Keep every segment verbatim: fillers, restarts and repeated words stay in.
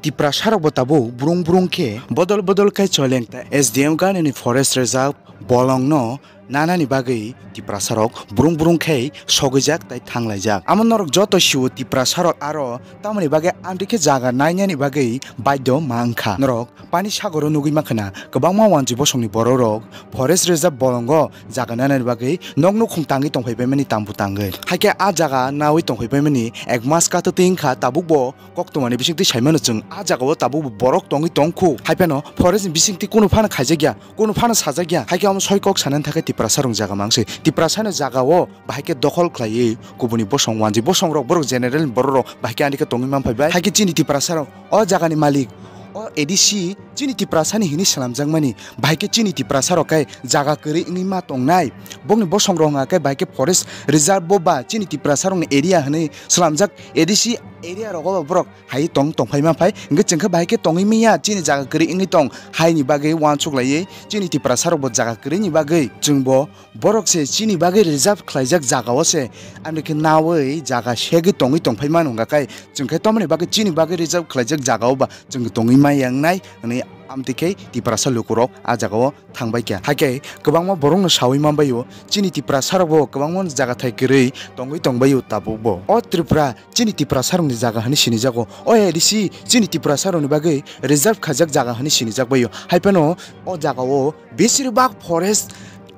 Tiprasarokbo tabuk brung brung khe bodol bodol khe choleng ta S D M ganani forest reserve bolongno nanani bagwi Tiprasarok brung brung khe sogwijak tai thanglaijak. Amo norok joto sio Tiprasarok aro tamoni bagwi amtwi khe jaga nainani bagwi baidho ma wngkha. Norok Pani Sagoro nugwi mankha na kwbangma wanjwi bosongni borokrok forest reserve bolongo jaga nanani bagwi nok nukhung tangwi tongphai baimani tambu tangwi. Haikhe a jaga nawi tongphai baimani ek mas kato twi wngkha tabukbo koktwmani bisingtwi saimano chwng a jagao tabukbo borok tongwi tongkhu. Haiphano forest ni bisingtwi kunu phano khaijakya, kunu phano sajakya. Haikhe omo soi kok sanani thangkhe Tiprasarokni jaga mangsoi. Tiprasani jagao bahai khe dokhol khlaiwi kubuni bosong wanjwi bosongrok borok general ni borokrok bahai khe ani khe tongwi manphai bai. Haikhe chini Tiprasarok o jagani malik o A D C chini Tiprasani hinwi swnamjakmani bahai khe chini Tiprasarok khe jaga kwrwi wngwi ma tongnai. Bokni bosongrok wngkha khe bahai khe forest reserve bo ba chini Tiprasarokni area hinwi swnamjak A D C area rogo borok hai tong tongphai manphai. Hwnkhe chwng khe bahai khe tongwi manya chini jaga kwrwi wngwi tong haini bagwi uansuk laiwi chini Tiprasarokbo jaga kwrwini bagwi chwngbo borok se chini bagwi reserve khlaijak jagao se ani khe nawi jaga segwi tongwi tongphai mano hwnka khe chwng khe tamoni bagwi chini bagwi reserve khlaijak jagao ba chwng tongwi maya wngnai hwnwi amtwi khe Tiprasa lukurok a jagao thangbai kha. Haikhe kwbangma borokno sawi manbaio chini Tiprasarokbo kwbangma jaga thai kwrwi tongwi tongbaio tabukbo. O Tripura chini Tiprasarokni jaga hwnwi sinijago. O A D C chini Tiprasarokni bagwi reserve khaijak jaga hwnwi sinijakbaio. Haiphano o jagao besirbak forest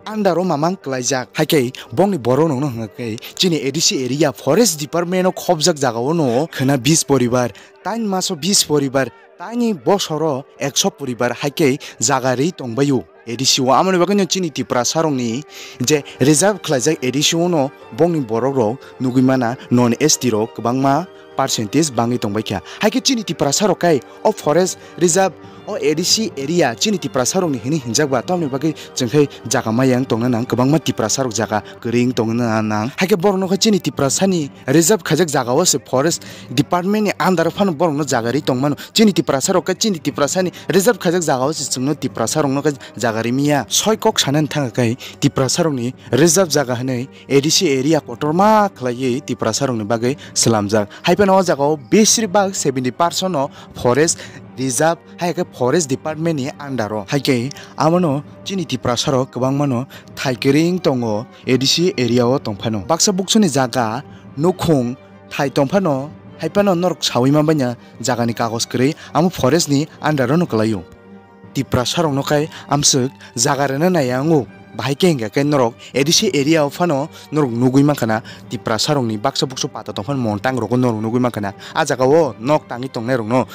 under o mamang kwlaijak. Haikhe bongni borok nokno hwnkha khe chini A D C area forest department o khopjak jagao no khwna bis poribar, tain maso bis poribar, taini bosoro ekso poribar haikhe jaga ri tongbaio A D C o. Amoni bagwino chini Tiprasarokni je reserve khlaijak A D C o no bongni borokrok nugwi mana non S T rok kwbangma percentage bangwi tongbai kha. Haikhe chini Tiprasarok kai o forest reserve o A D C area chini Tiprasarokni hinwi hinjak ba, tamoni bagwi chwng khe jaga maya wng tongna nang, kwbangma Tiprasarok jaga kwrwi wng tongna nang. Haikhe borokno khe chini Tiprasani reserve khaijak jagao se forest department ni under o phano borokno jaga ri tongmano. Chini Tiprasarok khe chini Tiprasani reserve khaijak jagao se chwngno Tiprasarokno khe jaga ri manya. Soi kok sanani thangkha khe Tiprasarokni reserve jaga hwnwi A D C area kotorma khlaiwi Tiprasarokni bagwi slamjak. Haiphano o jagao besirbak seventy percent no forest reserve, hai khe forest department ni under o. Hai khe abono chini Tiprasarok kwbangmano thai kwrwi wng tongo A D C area o tongphano. Baksa buksuni jaga, nukhung, thai tongphano, haiphano norok sawi manbaina jagani kagoj kwrwi amo forest ni under o no kwlaio. Tiprasarokno khe amswk jaga rwna naiya wngo. Bahai khe hwnkha khe norok A D C area o phano norok nugwi mankha na, Tiprasarokni baksa buksu pata tongphano montang rogo norok nugwi mankha na. A jagao nok tangwi tongnairokno,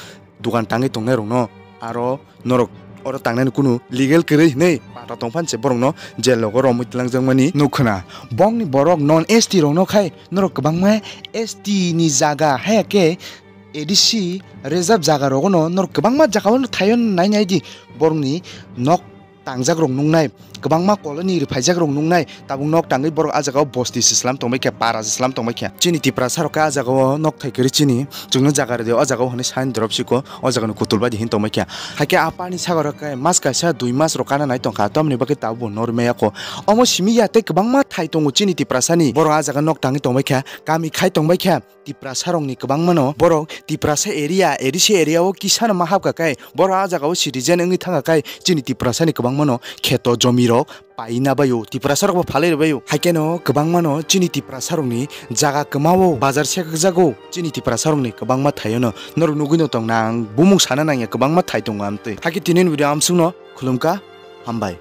dukan tangwi tongnairokno, aro norok oro tangnani kunu legal kwrwi hwnwi pata tongphano se borokno jail rogo romwi twlangjakmani nukha na. Bongni borok non S T rokno khai norok kwbangma S T ni jaga haya khe A D C reserve jaga rogono norok kwbangma jagao no thaio nai nai di, borokni nok tangjak rok nuknai, kwbangma colony rwphaijak rok nuknai, tabuk nok tangwi borok ah jagao bosti se slam tongbai kha, para se slam tongbai kha. Chini Tiprasa rok khe ah jagao nok thai kwrwi chini chwngno jaga rwdi, o jagao hwnwi sign drop siko, o jagano kutul bai di hin tongbai kha. Haikhe a pani sagaro khe mas kaisa dui mas rok kana nai tongkha, tamoni bagwi tabuk bo norwi maya kho. Omo simi ya tei kwbangma thai tongo chini Tiprasani, borok ah jaga nok tangwi tongbai kha, kami khai tongbai kha. Tiprasa rokni kwbangmano borok Tiprasa area, A D C area o kisano ma hapkha khe, borok ah jagao citizen wngwi thangkha khe chini Tiprasani kwbangmano kheto jomi rok paina baio, Tiprasa rokbo phalai rwbaio. Haikheno kwbangmano chini Tiprasa rokni jaga kwmao bazar sekjakgo, chini Tiprasa rokni kwbangma thaiono norok nugwino tongna ang bumung sana nangya, kwbangma thai tongo amtwi. Haikhe tinini video amsukno khulumkha, hambai.